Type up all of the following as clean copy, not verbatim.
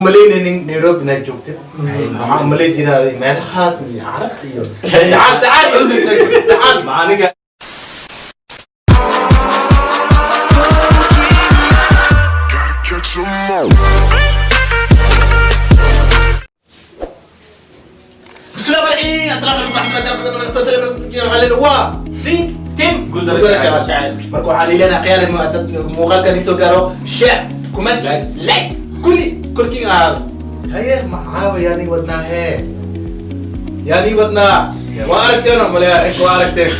Malaynaynin Nairobi inaad joogtid. Waxaan umalay jiraa meelahaas iyo Carabta iyo tacaal, tacaal, tacaal. Macaniga. Catch 'em all. Bismillahirrahmanirrahiim. Assalaamu calaykum waraxmatullahi wabarakaatuh. Waa tin Tim guuldaro jecel. Marka waxaan iilana khiyaar dad muuqaalkan isoo gaaro, share, comment, like, kulli korkiin ahaado. Haye, maxaa yaani wadnaa hee, yaani wadnaa waa aragteen oo maleya ninka waa aragteen.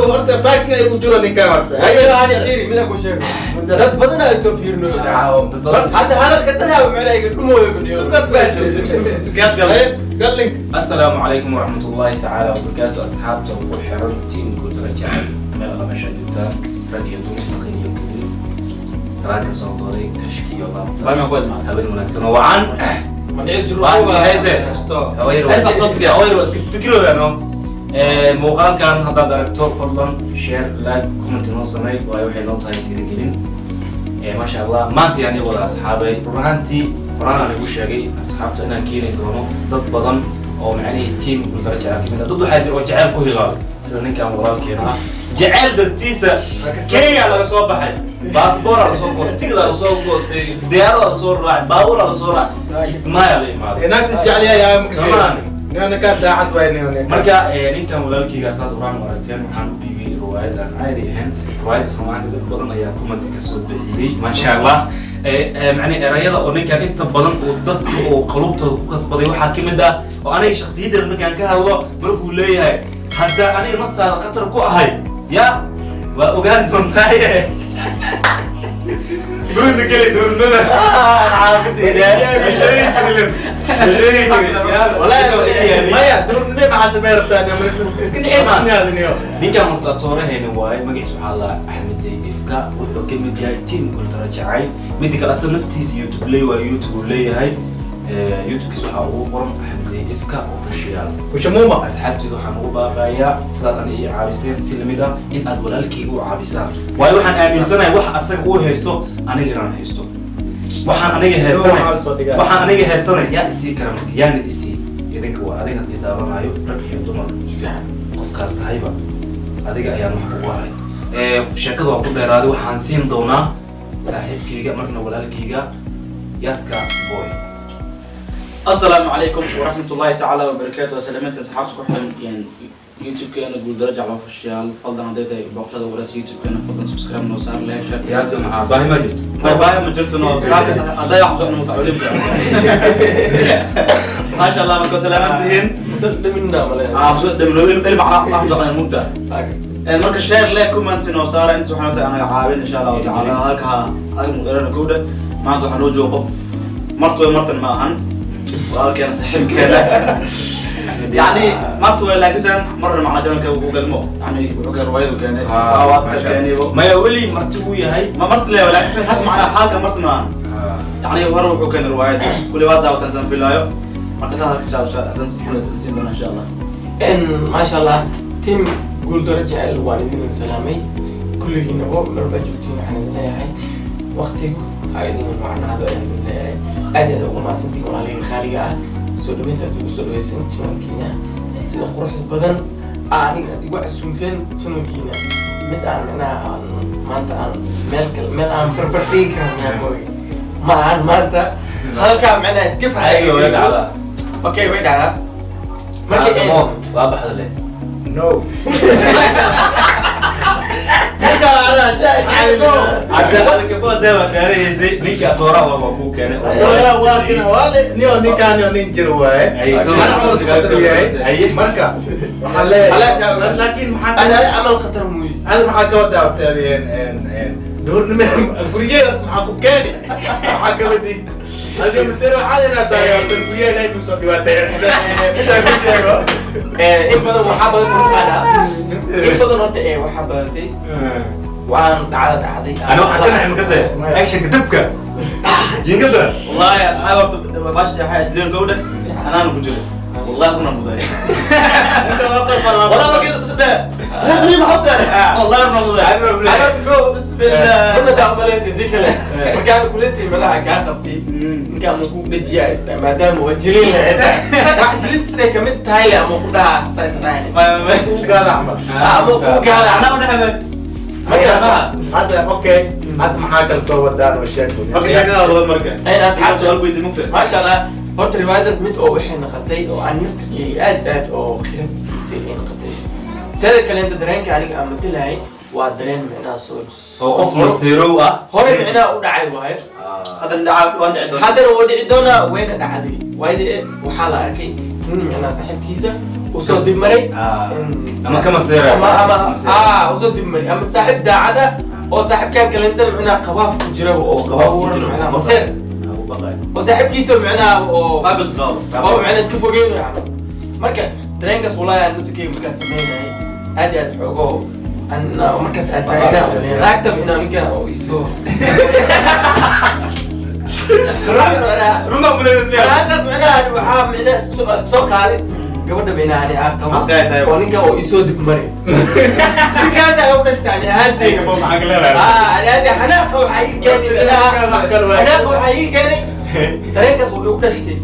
Horta baakna igu jiro ninkan horta. Haye, ani fiiri, midaan ku sheego. Dad badan ay soo fiirinayo. Hadda hadalka dhan haa macnaa iga dhumooyo baniyo. Galink. Asalaamu calaykum waraxmatullaahi tacaala wabarakaatu. Asxaabta ku xiran team guuldaro jecel, meel alla meesha joogtaan, rag iyo dumar, saqiir iyo kabiir, salaan ka soo dooday kashkiyo laabta. Habeen wanaagsan oo wacan. Ma dhici jiro. Hawayr waa iska fikiroodaano. Muuqaalkan haddaad aragto, fadlan share, like, comment noo samey, waayo waxay noo tahay isgeligelin. Maasha Allah, maanta yani wada asxaabay, run ahaantii horaan aan igu sheegay asxaabta inaan keeni doono dad badan oo macnihii team guuldaro jecel kamid ah. Dad waxaa jira oo jecel ku hilaabay, sida ninkan walaalkeena ah, jecel dartiisa Kenya laga soo baxay, baasboora lasoo goostay, tigida lasoo goostay, diyaarada lasoo raacay, baabuura lasoo raacay, Kismaayo la imaaday. Naagtis jecliya yaa makasi. Samaan. Ninka daacad waay nin. Marka ninkan walaalkeyga saad horaan u aragteen, waxaan u dhiibay riwaayad aan caadi ahayn. Riwaayad rumaanti dad badan ayaa comment ka soo bixiyey, maasha Allah. Macnii erayada oo ninkan inta badan uu dadka uu qalubtooda ku kasbaday waxaa kamid ah, oo aniga shakhsiyaddeeda markaan ka hadlo, markuu leeyahay hadda aniga naftaada khatar ku ahay, ya waa ogaan doontaaye buunda geli duurnada. Maya, durnime maxaa samey rabtaa? Iska dhexeysa. Ninkan horta toorahayna waaye, magaciisa waxaa la Axmed Ifka, wuxuu ka mid yahay team guuldaro jacayl. Midda kale, asaga naftiisa YouTube ley waa, YouTube uu leeyahay. YouTubekiisa waxaa ugu qoran Axmed Ifka Official. Kushamuma. Asxaabteedu waxaan ugu baaqayaa sidaad ani ii caabiseen si lamid ah in aad walaalkayga u caabisaan, waayo waxaan aaminsanahay wax asaga uu haysto aniga inaan haysto. Waxaan aniga haystanay, waxaan aniga haystanay yaa isii kara? Marka yaana isii idinka waa adiga haddii daawanayo, rag iyo dumar, si fiican qofkaad tahayba adiga ayaan wax ugu ahay. Sheekada waa ku dheeraaday, waxaan siin doonaa saaxiibkayga, marna walaalkayga, Yaska Boy. Asalaamu calaykum waraxmatullaahi tacaala wabarakaatu. Salaamaynta asxaabta ku xiran YouTube-keena Guuldaro Jecel Official. Fadlan hadday tahay booqashada waraysa YouTube-keena, fadlan subscribe noo saar, like, share. Yaasi, maxaa baahi ma jirto? Baahi ma jirto, no saaka hadday wax socno mutacawliin socno. Maasha Allah, marka salaamantihiin. Musan dhiminna male. Ah, soo dhimno ilma wax socno mugta. Marka share, like, comment noo saara. Inta waxaan tahay anaga caawin insha Allahu tacaala. Halka adiga muqdarana gowdha maanta waxaa noo jooga qof martu way martan ma ahan, walaalkeena, saaxiibkeena, yani martu way, laakiin marna macna janalka uu galmo, yani wuxuu keenay riwaayadu keenay, waa keenaybo. Maya, weli marti uu yahay. Ma marti leeyahay, laakiin hadda macna xaalka marti ma ahan, yani hore wuxuu keenay riwaayad kulli waa daawatan san filaayo. Marka saas halka insha Allah siin doona insha Allah. Maasha Allah, team guuldaro jecel, waan idin salaamay kulligiinaba meel baa joogtiin. Waxaan idin leeyahay waqtigu ha idin wacnaado ayaan idin leeyahay. Aad aad ugu mahadsantihiin walaalihii khaaliga ah soo dhaweynta aad igu soo dhaweysan channelkiina, sida quruxda badan aa aniga aad igu casuumteen channelkiina. Mid aan micnaha aan maanta aan meel kale meel aan barbar dhigi karan meel ma ahan maanta halkaa micnaha iska Ayaga way dhacdaa. Okay, way dhacdaa marka. Adamo, waa baxda leh. No. Hadda adinka boodee waa gaarahaysay, ninka tooraha waa kuu keenay. Toora waa kina waa niyo ninkaan niyo nin jir waaye. Ay, Ana camal isku yahay. Ay. Marka waxaan leeyahay laakiin maxaa أنا عمل خطر موي. هذا maxaa ka wadaa horta en duhurnimada gurigeyga maxaa ku keeni? Maxaa ka wadi adiga masero caadi inaad tahay horta guryaha Ilaahay kuu soo dhibaateeya intaan ku sheego. In badan waxaa badatay mataqaanaa, in badan horta waxaa badatay waan dhacda dhacday. Ana waxaan ka naxay makase actionka dabka jiingada. Wallahi asxaab, horta baash waxay ajleen gowdha anaana ku jiro. Wallahi runa muday. Wallahi markii saddex لا بري ما حط. والله runa muday. Anad go bismillah. Runa taqbalaysa intii kale markaan kuleetay malaha kaa qabtay, ninkaan ma ku dhajiyaa isla maadaama waa jilin lahayd, wax jilin siday kamid tahay le ama ku dhahaa saa isdhahay Gaada Axmed. Ama ku gaada. Anaa u dhaxay. Marka hadda, okay, hadda maxaa kala soo wadaan oo sheeg? Marka sheekada wada marka. Ay, asxaabta. Su'aal weydiin mugta. Maasha Allah, horta riwaayadaas mid oo waxay noqotay oo aan naftirkeyga aad aad oo khiradiisa ay noqotay. Teeda kale inta dareenka aniga aan matalahay waa dareen micnaha soo Oo qof masiirow ah. Hore micnaha u dhacay waayo. Hadda dhacaa waan dhici doonaa. Haddana waa dhici doonaa, wayna dhacday. Waayda waxaa la arkay nin micnaha saaxiibkiisa usoo dib maray. Ama ka maseeraya. Ama usoo dib maray ama saaxiib daacad ah oo saaxiibkan kalentana micnaha qabaaf ku jira oo abuuran micnaha maseer oo saaxiibkiisa micnaha oo Qabis qabo. Oo micnaha iska fogeynayo camal. Marka dareenkaas wallahi aan mutukeyga markaas sameynayay aad iyo aad xoogo an markaas aad taageeraan naagta inaan ninkan oo isoo Runa muleynaysa. Maantaas micnaha waxaa micnaha isku soo qaaday gabadha bayna ani aan qabo Askay tahay. oo ninkan oo isoo dib maray, ninkaas ayaa u dhashtay ani ahaantayda. Maxaa ka leedahay? Ani ahaantay xanaaqa waxaa ii keenay micnaha xanaaqa waxaa ii keenay dareenkaas oo igu dhashtay,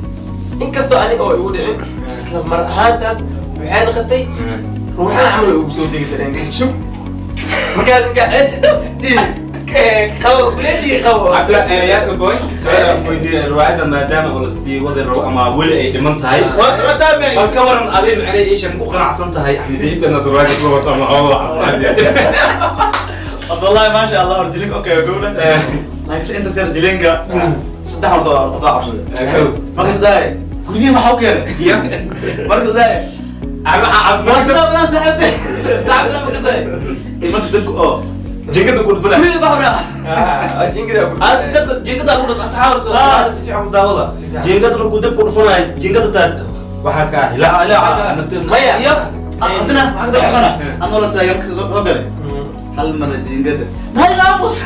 inkastoo aniga oo igu dhicin. Isla mar ahaantaas waxay noqotay ruuxaan camal oo igu soo degi dareenka shub markaas ninka ceji dhab si qabo kuleetii qabo. Cabdilla Yaasir Boy, su'aal aan ku weydiiyey: riwaayadda maadaama oo la sii wadi rabo ama weli ay dhiman tahay, Waa socotaa me. Bal ka waran adiga, macnay ishan ku qanacsan tahay Axmed Iibka inaad riwaayadda ku wato ama oo Wallahi maasha Allah, hor jilinka okay gowla. Laakiin inta sir jilinka saddex horta waa cabsaday. Marka saddex gurigii maxaa u keenay? Marka saddex ama marka saaxiibtay saaxiibtay marka saddex marka dadku oo jinkada ku dhufana. Gurigii baa Jingada ku Dabka jinkada ku dhufan asxaabta si fiican u daawada. Jinkada markuu dabka dhufanayo, jinkada taa waxaa ka ah La, la. Nafteeda. Maya. Iyo haddana waxaa ka dhufana anoo la taagan marka soo galay hal mar jiingada hay aamus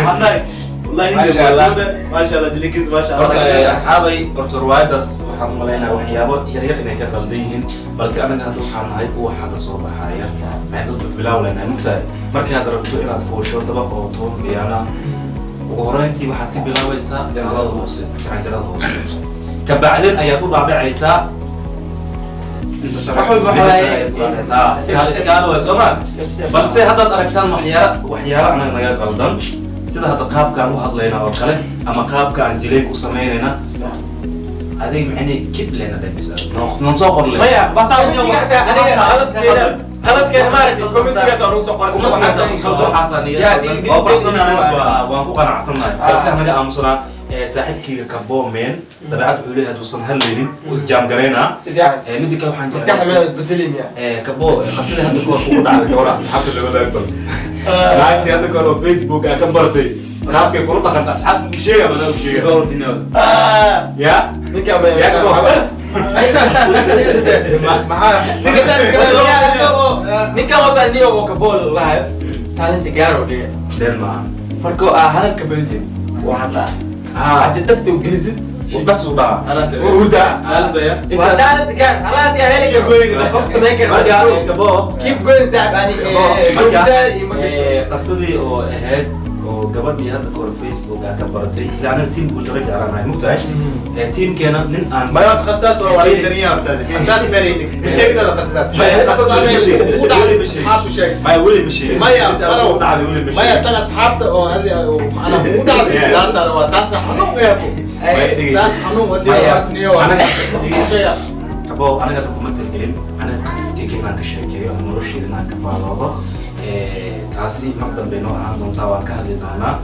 wallahi wallahi. Maasha Allah. Maasha Allah, jilinkiis maasha Horta Allah. asxaabay, horta riwaayadaas waxaan u malaynayaa waxyaabo yaryar inay ka qaldan yihiin, balse anaga hadda waxaan nahay uwax hadda soo baxaya, maxay dad bilaaw leenahay mugtahay. Markaad rabto inaad fuusho dabaq oo 10 biyaana, ugu horreyntii waxaad ka bilaabaysaa saalada hoose, jaranjarada hoose, kabacdin ayaad u dhaadhacaysaa Inta Wax walba waxaa waaye- iskaala waay soo ma. Balse haddaad aragtaan waxyaalo anaga naga qaldan, sida hadda qaabkaan u hadlayna oo kale ama qaabka aan jileynka u samaynayna, adig macnay kib leena dhebis noon soo qor le. Maya, aniga qaladkeena maaragtay commentigaas aan ugu soo qoray. Waa faraxsanahay anigu. Waan ku qanacsannahay, balse anaga aamusanaa. Saaxiibkeyga Kaboomen dabeecad wuxuu leeyahay hadduusan hadlaynin wuu isjaamgaraynaa. Si fiican. Midda kale waxaan maskaxda meel isbedelimaya. Kabo, qasida hadda kuwa kugu dhacday gabadha asxaabta la wadaag bal. Naagtii hadda kahor oo Facebook aa ka bartay qaabkay kula dhaqanta, asxaabta ku sheega badan ku sheega ya. Ninka Ya, Kabo. Maxaa? Ninka wata niyo oo kabool lahay talent gaaro dhiga. Been maaha. Marka aa hadalka badisid waa hadlaa, haddii dasta u gelisid bas u dhaca. Hurdaa. Waa talent gaar halaas yaa heli karo qof samayn kara. Marka Kabo, keep going saaxib ani. Marka hurdaa iyo magasho. Qasadii oo ahayd oo gabadhii hadda kahor Facebook aa ka baratay, ilaa anaga team guuldaro jeclaanahay mugtahay, teamkeena nin aan ما قصاص ولا الدنيا قصاص مريد مش شيء هذا قصاص قصاص هذا اصحاب شيء. Maya, weli ma sheegin. maya. Ugu dhacday weli ma maya sheegin. Tan asxaabta oo hadi macna ugu dhacday taas waa taas xanuun ee Maya, dhegeyso. taas xanuun wadii Maya, niyo. Kabo, aniga hadda kuma talgelin aniga qasaskeyga inaan ka sheekeeyo ama nolosheyda inaan ka faaloodo. Taasi mar dambe noo ahaan doontaa, waan ka hadli doonaa.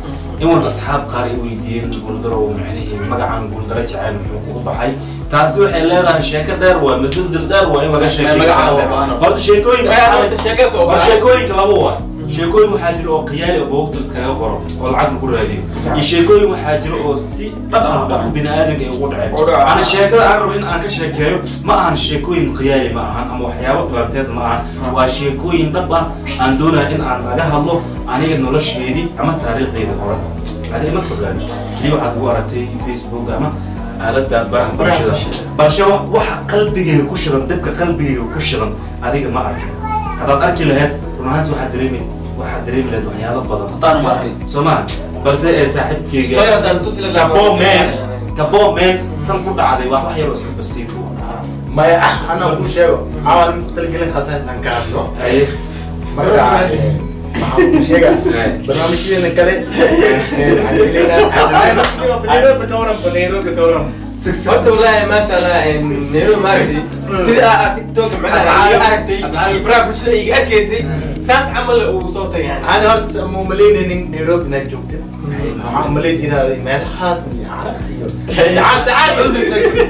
In walba asxaab qaar ay weydiiyeen guuldaro macnihii magacan guuldaro jacayl muxuu kugu baxay, taasi waxay leedahay sheeko dheer, waa masilsil dheer, waa in laga sheekeeyo. Magaca waa baano. Horta sheekooyinka sheekaas oo waa sheekooyinka laba waa sheekooyin waxaa jira oo khiyaali oo buugta liskaga qoro oo lacag lagu raadiyo, iyo sheekooyin waxaa jira oo si dhab ah qofka bini'aadanka ay ugu dhaceen. Ugu dhaceen. Ana sheekada aan rabo in aan ka sheekeeyo ma ahan sheekooyin khiyaali ma ahan ama waxyaabo planteed ma ahan, waa sheekooyin dhab ah aan doonaya in aan laga hadlo aniga nolosheedii ama taariikhdeyda hore. Adiga ma taqaani, keliya waxaad ugu aragtay Facebook ama Aaladda baraha Baraha bulshada. Bulshada. Balse waxa qalbigayga ku shidan, dabka qalbigayga ku shidan, adiga ma arkin. Haddaad arki lahayd, run ahaantii waxaad dareemi lahayd waxyaalo badan. Haddaan ma arkin. Soo ma balse ee saaxiibkayga Story haddaan tusi lahaa. Kabo man, Kabo man, tan ku dhacday waa wax yar oo iska basiid u ah. Maya, ana kuu sheego, cawal talgelin khasaas aan ka hadlo. Haye. Marka waxaan kuu sheegaa barnaamijyadeena kale waxaan gelaynaa Nairobi. Ka waran Nairobi? Ka waran? Horta wallaahi, maasha Allah, Nairobi maaragtay sida aad TikTok macnaha iga aragtay iyo baraha bulshada iga arkaysay, saas camal uu soo tagay yani. Ana horta ma umalaynaynin Nairobi inaad joogtid. Waxaan umalayn jiray meelahaas iyo Carabta iyo tacaal, tacaal,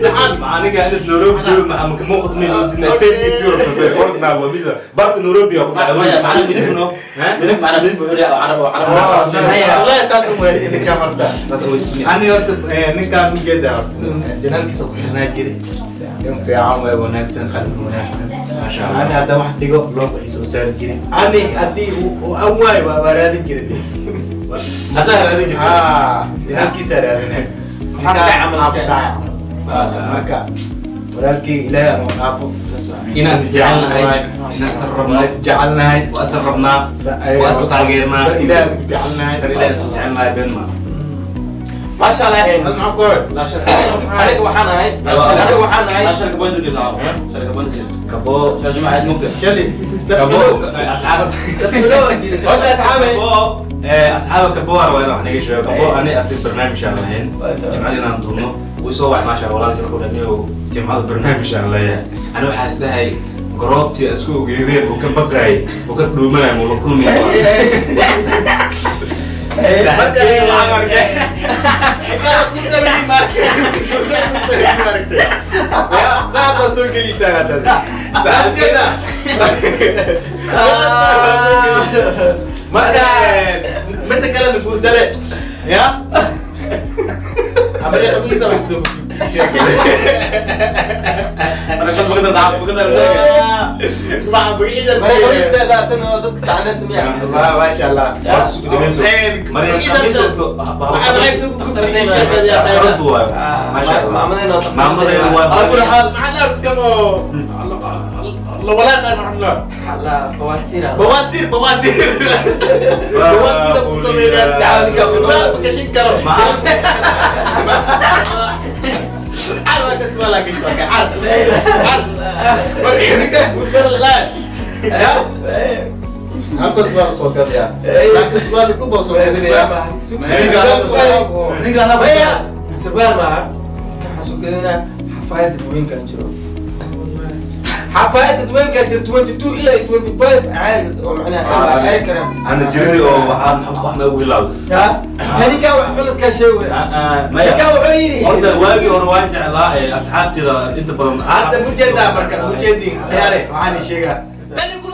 tacaal. Aniga inad Nairobi joogo ma ma kama qudmin state Europe ordna waa mida barka Nairobi ku dhacay. Maya, macna midib no. Midib, macna midib wuxuu leeyahay carab oo carab. Wallahi saas uma haysta ninkaan horta. Ani horta ninkaan ujeeda horta janaalkiisa ku xirnaa jiray. Nin fiican waay, wanaagsan, qalbi wanaagsan. Masha Allah. Ani hadda wax dhigo loo soo saari jiray. Ani haddii uu an waayo waa raadin jiray dee. Asaa raadin jirtay? Ah, janaalkiisa raadinay. Maxaa ku dhacay camal? Maxaa ku dhacay camal? Marka walaalkii, Ilaahay aan dhaafo. Inaan is jecelnahay, inaan is rabno. Waa is jecelnahay. Waa is rabnaa, waa is taageernaa. Ilaahay isku jecelnahay. Dar Ilaahay isku jecelnahay, been ma. Maasha Allah. Hada maxaa ku hor? La sharka. Aniga waxaan ahay La sharka point u jirta. Sharka point u jirta. Kabo. Sharka jamaacad mugta. Shali. Kabo asxaab. Horta asxaabay. Kabo, asxaaba, Kabo waa inaan wax naga sheego. Kabo ani asi barnaamij aan lahayn jimcada inaan duubno, wuu isoo wax. Maasha Allah, walaalkii wuxuu dhahay, "Niyow, jimcada barnaamij aan leeyahay." Ani waxaa isdahay garoobtii aan isku ogeydeen uu ka baqaayay, uu ka dhuumanaya, muu la kulmaya. Marka ku sameeyay maaragtay, ku sameeyay maaragtay. Ya, saad waa soo gelaysaa hadda. Saabkeeda. Marka midda kalena guurdale. Ya? Amare khamiisa wax soo Ana kan bagada daa bagada. Waxa magaciisa. Mara khamiista laatan oo dadka sacnaa sameeya. Allah, maasha Allah. Maamadayna. Maamadayna waa- Ala kulli xaal. La bawasiira. بواسير بواسير بواسير ابو سميران kashin karo. Carwa ka suwala ka car car. Marka ninka guurdar laa ya halka suwaal soo gadaya, laakiin suwaal dhuba soo gadaya. Ninka ana Maya, sarwaal maaha. Ka waxaan soo gadanaa xafaayad dadweynkaan jiro. Xafaayad dadweynkaan jiro 22 ilaa 25 caadi oo macnaha ay xiri karaan. Ana jiradii oo waxaan wax ma ugu ilaawday. Ya, ninkaan wax xun iskaa sheegaya. Maya. Ninkaan wuxuu yidhi. Horta waagii hore waan jeclaa asxaabtida inta badan. Hadda mujeedaa, marka mujeedin khiyaare, waxaan sheegaa tani kula.